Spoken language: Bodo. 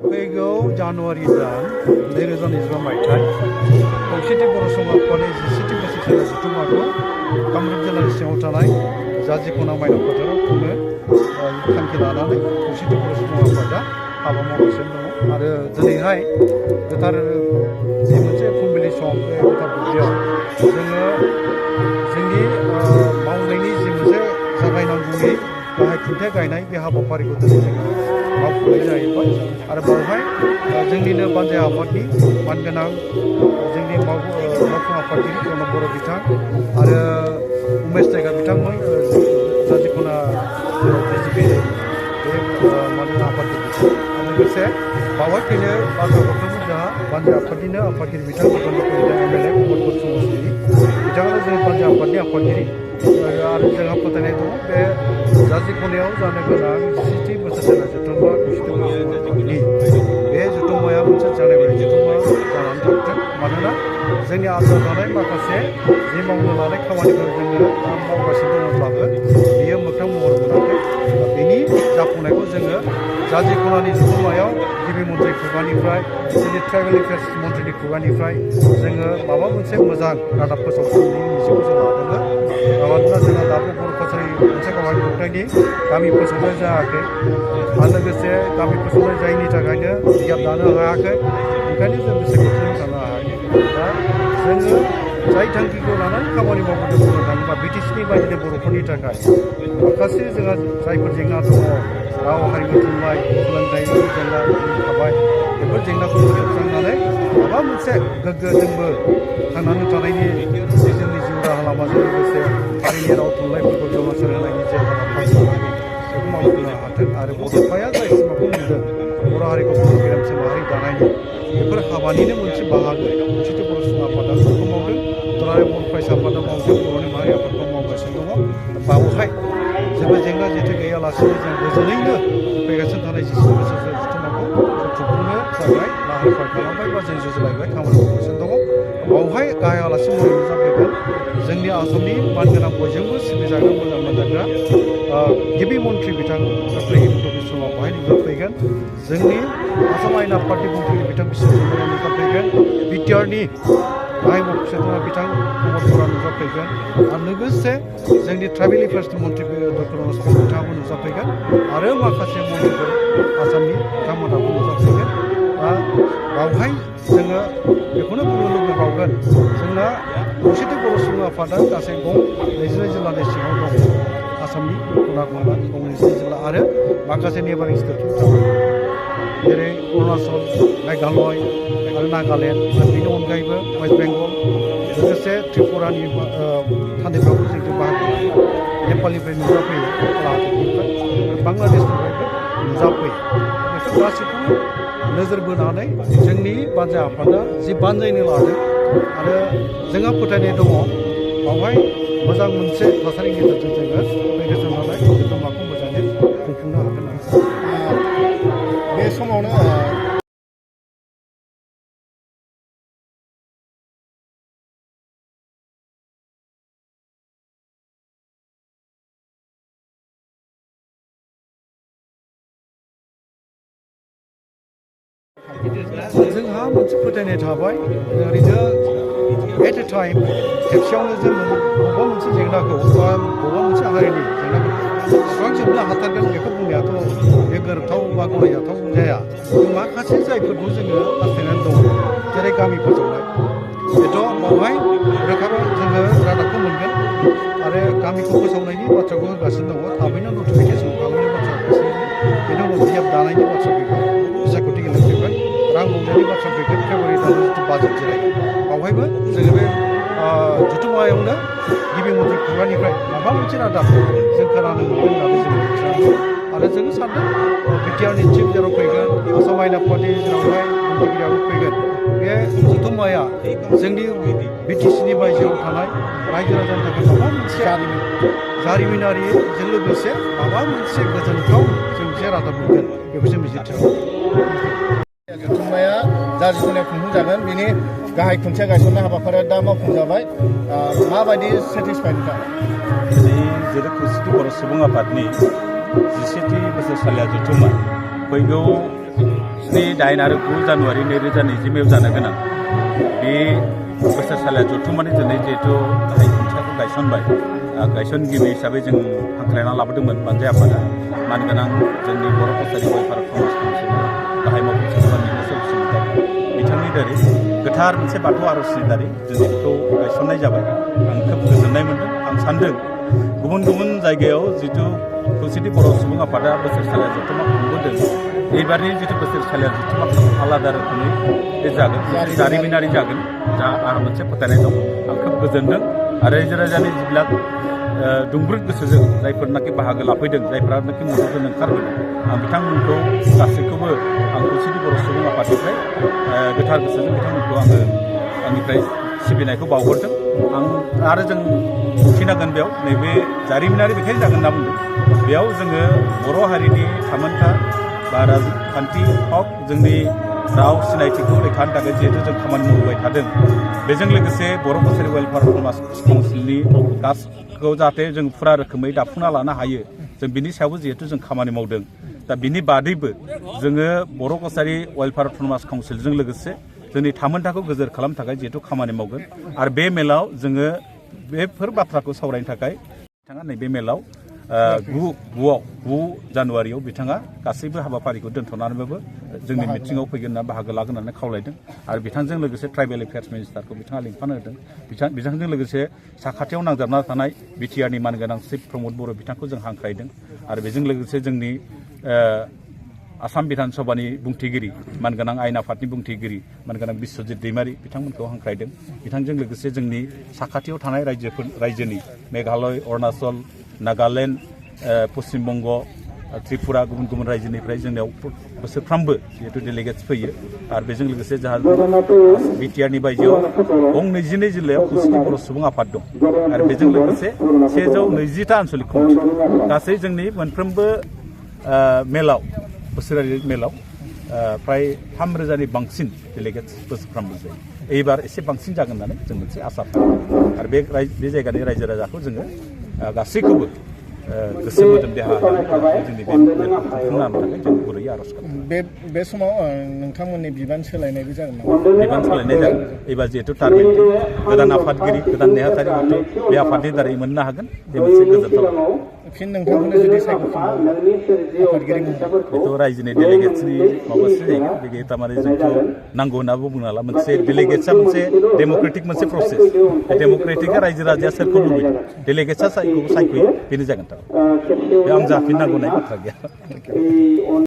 फैगौ जानुवारि दान 2023 मायथाइ खौसेथि बर' समाज आफादनि 17थि बोसोरसालि जथुम्माखौ कामरुप जिल्लानि सिङाव थानाय जाजिख'ना माइनाव फोथाराव खुंनो थांखि लानानै खौसेथि बर' समाज आफादा हाबा मावगासिनो दङ आरो दिनैहाय गोथार जि मोनसे फुंबिलि सम बे गोथार दुब्लियाव जोङो जोंनि मावनायनि जि मोनसे जागायनांगौनि गाहाय खुन्थिया गायनाय बे हाबाफारिखौ दिनै जोङो मावफुंनाय जाहैबाय आरो बेवहाय जोंनिनो बानजाय आफादनि मानगोनां जोंनि मावफुं आफादगिरि प्रनब बर' बिथां आरो उमेश जायगा बिथांमोन जाजिख'ना बिजेपि बे मानगोनां आफादगिरि बिथां लोगोसे बावहाय फैनो बाथ्राफोरखौ जोंहा बानजाय आफादनिनो आफादगिरि बिथां एमएलए भगत बसुमतारी बिथाङानो जोंनि बानजाय आफादनि आफादगिरि आरो जोंहा फोथायनाय दङ बे जाजिख'नायाव जानो गोनां 17थि बोसोरसालि जथुम्मा खौसेथि बर' समाज आफादनि बे जथुम्माया मोनसे जानायबायदि जथुम्मा जानानै थाथों मानोना जोंनि आद्रा थानाय माखासे जि मावनो लानाय खामानिफोर जोङो मावगासिनो दङब्लाबो बियो मोगथां महर मोनाखै बेनि जाफुंनायखौ जोङो जाजिख'नानि जथुम्मायाव गिबि मन्थ्रि खुगानिफ्राय जोंनि ट्राइबेल एफेयार्स मन्थ्रिनि खुगानिफ्राय जोङो माबा मोनसे मोजां रादाब फोसावनायनि मिजिंखौ जों लादोंमोन मानोना जोंहा दाबो बर' कसारि मोनसे गावारि खुंथायनि गामि फोसावनाय जायाखै आरो लोगोसे गामि फोसावनाय जायैनि थाखायनो बिजाब दानो हायाखै ओंखायनो जों गोसोखौ थुलुंगानो हायाखै दा जोङो जाय थांखिखौ लानानै खामानि मावबोदों बुंनो थाङोबा बिटिसिनि बायदिनो बर'फोरनि थाखाय माखासे जोंहा जायफोर जेंना दङ राव हारिमु थुनलाइ सोलोंथाइनि जेंना थाबाय बेफोर जेंनाखौ फोजोबस्रांनानै माबा मोनसे गोग्गो जोंबो थांनानै थानायनि जोंनि जिउ राहा लामाजों लोगोसे हारिनि राव थुनलाइफोरखौ जौगासार होनायनि जे हाबाफारि लानानै बेखौ मावफुंनो हाथों आरो बड'फाया जाय सिमाखौ नुदों बर' हारिखौ बर' गेरेमसा माहारि दानायनि बेफोर हाबानिनो मोनसे बाहागो खौसेथि बर' समाज आफादा बेखौ मावदों दुलाराय बर' फरायसा आफादा मावदों बर'नि माहारि आफादखौ मावगासिनो दङ बावहाय जेबो जेंना जेथो गैयालासेनो जों गोजोनैनो फैगासिनो थानाय 17 बोसोर जथुम्माखौ खुंफुंनो थाखाय लाहार फाहार खालामबाय बा जों जुजिलायबाय खामानि मावगासिनो दङ बावहाय गाहाय आलासि महरै नुजाफैगोन जोंनि आसामनि मानगोनां बयजोंबो सिबिजाग्रा मोजां मोनजाग्रा गिबि मन्थ्रि बिथां डक्टर हिमन्त बिश्व शर्मा बेवहाय नुजाफैगोन जोंनि आसाम आयेन आफादनि बुंथिगिरि बिथां बिश्वजित बर'आ नुजाफैगोन बिटिआरनि गाहाय मन्थ्रि सोद्रोमा बिथां प्रमद बर'आ नुजाफैगोन आरो लोगोसे जोंनि ट्राइबेल एफेयार्सनि मन्थ्रि डक्टर मनज बर' बिथाङाबो नुजाफैगोन आरो माखासे मन्थ्रिफोर आसामनि बिथांमोनहाबो नुजाफैगोन दा बावहाय जोङो बेखौनो बुंनो लुबैबावगोन जोंना खौसेथि बर' सुबुं आफादा गासै 22 जिल्लानि सिङाव दङ आसामनि खना खनला 22 जिल्ला आरो माखासे नेबारिं स्टेटफोर थाबाय जेरै अरुणाचल मेघालय आरो नागालेण्ड आरो बेनि अनगायैबो वेस्ट बेंगल लोगोसे त्रिपुरानि थान्दैफ्रावबो जों बाहागो लायो नेपालनिफ्राय नुजाफैयो खोलाहानिफ्राय आरो बांलादेशनिफ्रायबो नुजाफैयो बेफोर गासैखौबो नोजोर बोनानै जोंनि बानजाय आफादा जि बानजायनो लादों आरो जोंहा फोथायनाय दङ बावहाय मोजां मोनसे थासारिनि गेजेरजों जोङो फैगौ नालाय जथुम्माखौ मोजाङै खुंफुंनो हागोन बे समावनो जोंहा मोनसे फोथायनाय थाबाय ओरैनो एट ए टाइम खेबसेयावनो जों बबेबा मोनसे जेंनाखौ बा बबेबा मोनसे हारिनि जेंनाखौ सुस्रांजोबनो हाथारगोन बेखौ बुंनायाथ' बे गोरोबथाव बा गनायजाथाव जाया जों माखासे जायफोरखौ जोङो हास्थायनानै दङ जेरै गामि फोसावनाय बेथ' बावहाय रोखाबा जोङो रादाबखौ मोनगोन आरो गामिखौ फोसावनायनि बाथ्राखौ होगासिनो दङ थाबैनो नटिफिकेसन खालामनायनि बाथ्रा होगासिनो दङ बेनि उनाव बिजाब दानायनि बाथ्रा फैगोन बिसायख'थि गेलेनो फैगोन रां मोननायनि बाथ्रा फैगोन फेब्रुवारि दानाव जिथु बाजेट जिरायगोन बावहायबो जोङो बे जथुम्मायावनो गिबि मन्थ्रि खुगानिफ्राय माबा मोनसे रादाब जों खोनानो मोनगोन होननानै जों मिथिनांगौ आरो जोङो सानदों बिटिआरनि चिफ जेराव फैगोन आसाम आयेन आफादनि जेरावहाय मन्थ्रिगिरियाबो फैगोन बे जथुम्माया जोंनि बिटिसिनि बायजोआव थानाय रायजो राजानि थाखाय माबा मोनसे जारिमिनारिजों लोगोसे माबा मोनसे गोजोनथाव जों जे रादाब मोनगोन बेखौ जों मिजिंथियो जथुम्माया जाजिख'नायाव खुंफुंजागोन बिनि गाहाय खुन्थिया गायसननाय हाबाफारिया दा मावफुंजाबाय माबायदि सेटिसफाइड नोंथाङा दिनै जेरै खौसेथि बर' सुबुं आफादनि 17थि बोसोरसालिया जथुम्मा फैगौ 7 आरो 9 जानुवारि 2020 जानो गोनां बे बोसोरसालिया जथुम्मानि दिनै जिहेतु गाहाय खुन्थियाखौ गायसनबाय गायसनगिरि हिसाबै जों हांख्रायना लाबोदोंमोन बानजाय आफादा मानगोनां जोंनि बर' कसारि वेलफेयार फाउन्डेसन काउन्सिलनि गाहाय मावफुं सोद्रोमा निलेश्वर बसुमतारी बिथांनि दारै गोथार मोनसे बाथौ आर'जनि दारै जों बेखौ गायसननाय जाबाय आं खोब गोजोननाय मोनदों आं सानदों गुबुन गुबुन जायगायाव जिथु खौसेथि बर' सुबुं आफादा बोसोरसालिया जथुम्मा खुंबोदों एबारनि जिथु बोसोरसालिया जथुम्मा आलादा रोखोमै बे जागोन जारिमिनारि जागोन जा आंहा मोनसे फोथायनाय दं आं खोब गोजोनदों आरो रायजो राजानि जिब्लाक दुंब्रुद गोसोजों जायफोरनाखि बाहागो लाफैदों जायफोरानाखि मददजों ओंखारबोदों आं बिथांमोनखौ गासैखौबो आं खौसेथि बर' सुबुं आफादनिफ्राय गोथार गोसोजों बिथांमोनखौ आङो आंनिफ्राय सिबिनायखौ बावहरदों आं आरो जों मिथिनांगोन बेयाव नैबे जारिमिनारि बेखायनो जागोन होनना बुंदों बेयाव जोङो बर' हारिनि थामोनथा बा राजखान्थि हक जोंनि राव सिनायथिखौ रैखा होनो थाखाय जिहेतु जों खामानि मावबाय थादों बेजों लोगोसे बर' कसारि वेलफेयार काउन्सिलनि गासैखौ जाहाथे जों फुरा रोखोमै दाफुंना लानो हायो जों बिनि सायावबो जिहेतु जों खामानि मावदों दा बिनि बादैबो जोङो बर' कसारि वेलफेयार काउन्सिलजों लोगोसे जोंनि थामोनथाखौ गोजोर खालामनो थाखाय जिहेतु खामानि मावगोन आरो बे मेलाव जोङो बेफोर बाथ्राखौ सावरायनो थाखाय बिथाङा नैबे मेलाव 9 जानुवारियाव बिथाङा गासैबो हाबाफारिखौ दोनथ'नानैबाबो जोंनि मिटिङाव फैगोन होनना बाहागो लागोन होननानै खावलायदों आरो बिथांजों लोगोसे ट्राइबेल एफेयार्स मिनिस्टारखौ बिथाङा लिंफानो होदों बिथांजों लोगोसे साखाथियाव नांजाबना थानाय बिटिआरनि मानगोनां चिफ प्रमद बर' बिथांखौ जों हांख्रायदों आरो बेजों लोगोसे जोंनि आसाम बिधान सभानि बुंथिगिरि मानगोनां आयेन आफादनि बुंथिगिरि मानगोनां बिस्वजित दैमारि बिथांमोनखौ हांख्रायदों बिथांजों लोगोसे जोंनि साखाथियाव थानाय रायजोनि मेघालय अरुणाचल नागालेण्ड पश्चिम बंग त्रिपुरा गुबुन गुबुन रायजोनिफ्राय जोंनियाव बोसोरफ्रामबो जिहेतु डेलिगेट्स फैयो आरो बेजों लोगोसे जोंहा बिटिआरनि बायजोआव 22 जिल्लायाव खौसेथि बर' सुबुं आफाद दं आरो बेजों लोगोसे 120टा आन्सलिक कमिटि गासै जोंनि मोनफ्रोमबो मेलाव बोसोरारि मेलाव प्राय 3,000नि बांसिन डेलिगेट्स बोसोरफ्रामबो जायो एबार एसे बांसिन जागोन होननानै जों मोनसे आसा खालामो आरो बे जायगानि रायजो राजाखौ जोङो गासैखौबो गोसो मोदोम देहा होनानै जोंनि बे मेलखौ खुंफुंनो थाखाय जों गुरैयै आर'ज खालामो बे समाव नोंथांमोननि बिबान सोलायनायबो जागोन नामा बिबान सोलायनाय जागोन एबा जिहेतु टार्गेट गोदान आफादगिरि गोदान नेहाथारि हयथ' बे आफादनि दारै मोननो हागोन बे मोनसे गोजोनथाव फिन नोंथांखौनो जुदि सायख'फिनो आफादगिरि बेथ' रायजोनि डेलिगेट्सनि माबासो जायो बे थारमाने जोंथ' नांगौ होनना बुंनो हाला मोनसे डेलिगेट्सआ मोनसे डेम'क्रेटिक मोनसे प्रसेस बे डेम'क्रेटिकआ रायजो राजाया सोरखौ लुबैदों डेलिगेट्सआ सायख'यो बेनो जागोन बे आं जाफिननांगौ होननाय बाथ्रा गैया